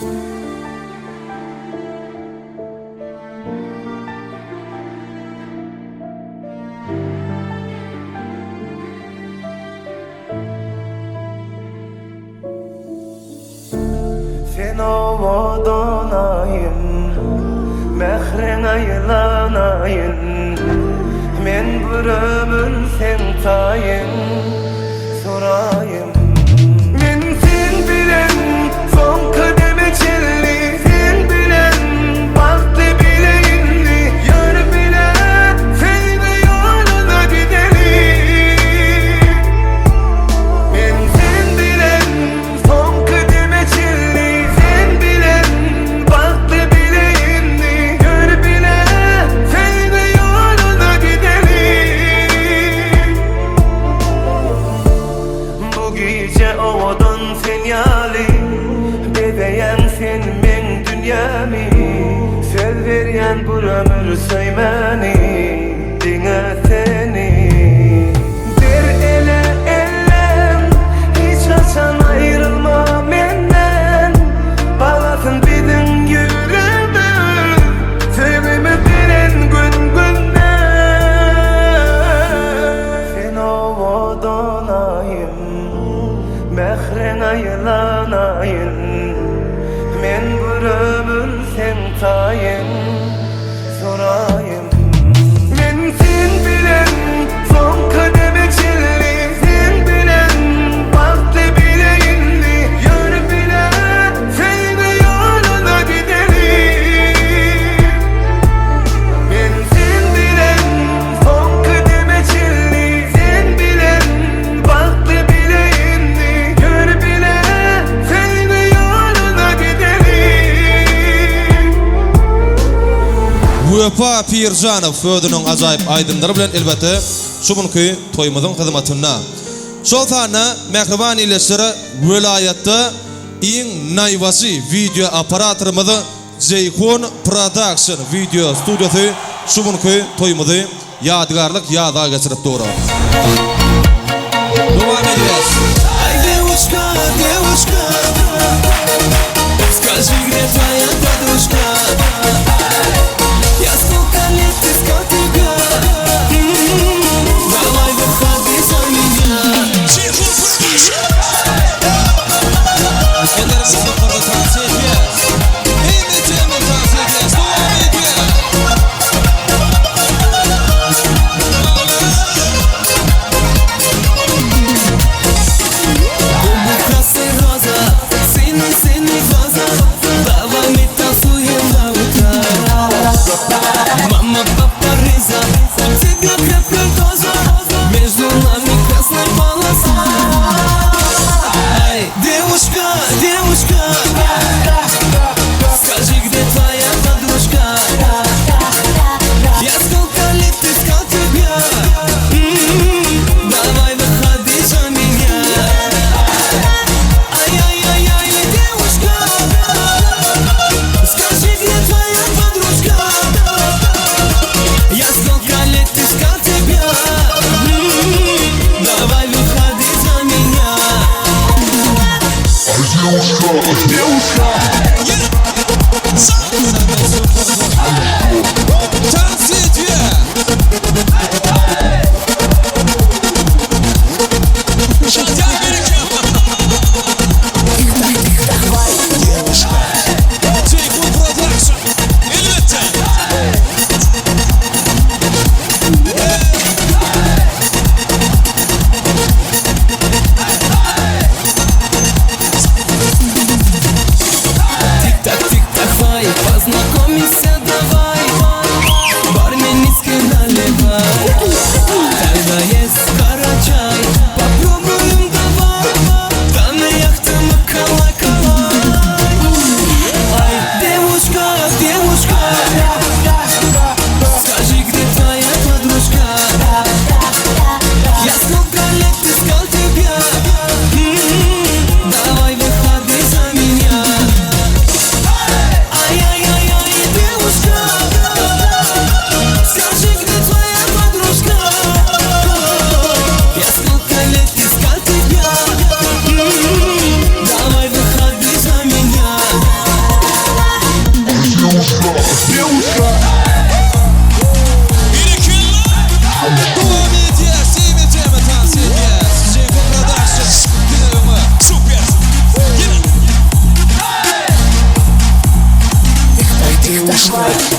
Sen owadan aýym, mähriň aýlanaýyn, Men bir ömür seň taýyň soraýyn. Men sen bilen soňky deme çenli Sen bilen bagtly bileýinli Ýör bile söýgi ýoluna gideli. Men sen bilen Soňky deme çenli sen bilen Bagtly bile indi Ýör bile Söýgi ýoluna gideli Bu gije owadan sen ýaly Bezeýäň sen meň dünýämi Söz berýän bir ömür söýmäni Diňe seni Ber ele ellem, hiç haçan aýrylma menden Baglasyn biziň ýüregimiz, söýgimiz beren gün-günden Sen owadan aýym, mähriň aýlanaýyn Men bir ömür seň taýyň soraýyn. Men sen bilen soňky deme çenli Sen bilen bagtly bile indi Ýör bile söýgi ýoluna gideli Men sen bilen soňky deme çenli Sen bilen bagtly bile indi Ýör bile söýgi ýoluna gideli. Wepa Pirjanow özüniň ajaýyp aýdymlary bilen elbetde şu günki toýumyzyň hyzmatynda. Şol sanda mähriban ildeşler welaýatda iň naýbaşy wideo operatorymyz Jeýhun Production wideo studiýasy şu günki toýumyzy ýadygärlik ýazga geçirip dur. Dowam edýäs. Aý dewuşka, dewuşka, Skaži gde tvoja podruška Ja stolko let iskal tebja Dawaj wyhodi za menja Ellerimizi ýokarda tans edýäs. Hemmejemiz tans edýäs. Dowam edýäs. Губы красной роза, синий, синий глаза Давай мы танцуем до утра Мама, папа, Риза, у тебя крепкая доза Между нами красная полоса Ай, девушка, девушка Скажи, где твоя подружка? Я сколько лет искал тебя М-м-м, Давай выходи за меня Ай-яй-яй-яй, девушка Скажи, где твоя подружка? Я сколько лет искал тебя М-м-м, Давай выходи за меня Tans edýäs. Şadyýan bereket. Jeýhun Production. Elbetde. Тик-так, тик-так, вай, познакомимся давай Бармен не Mama.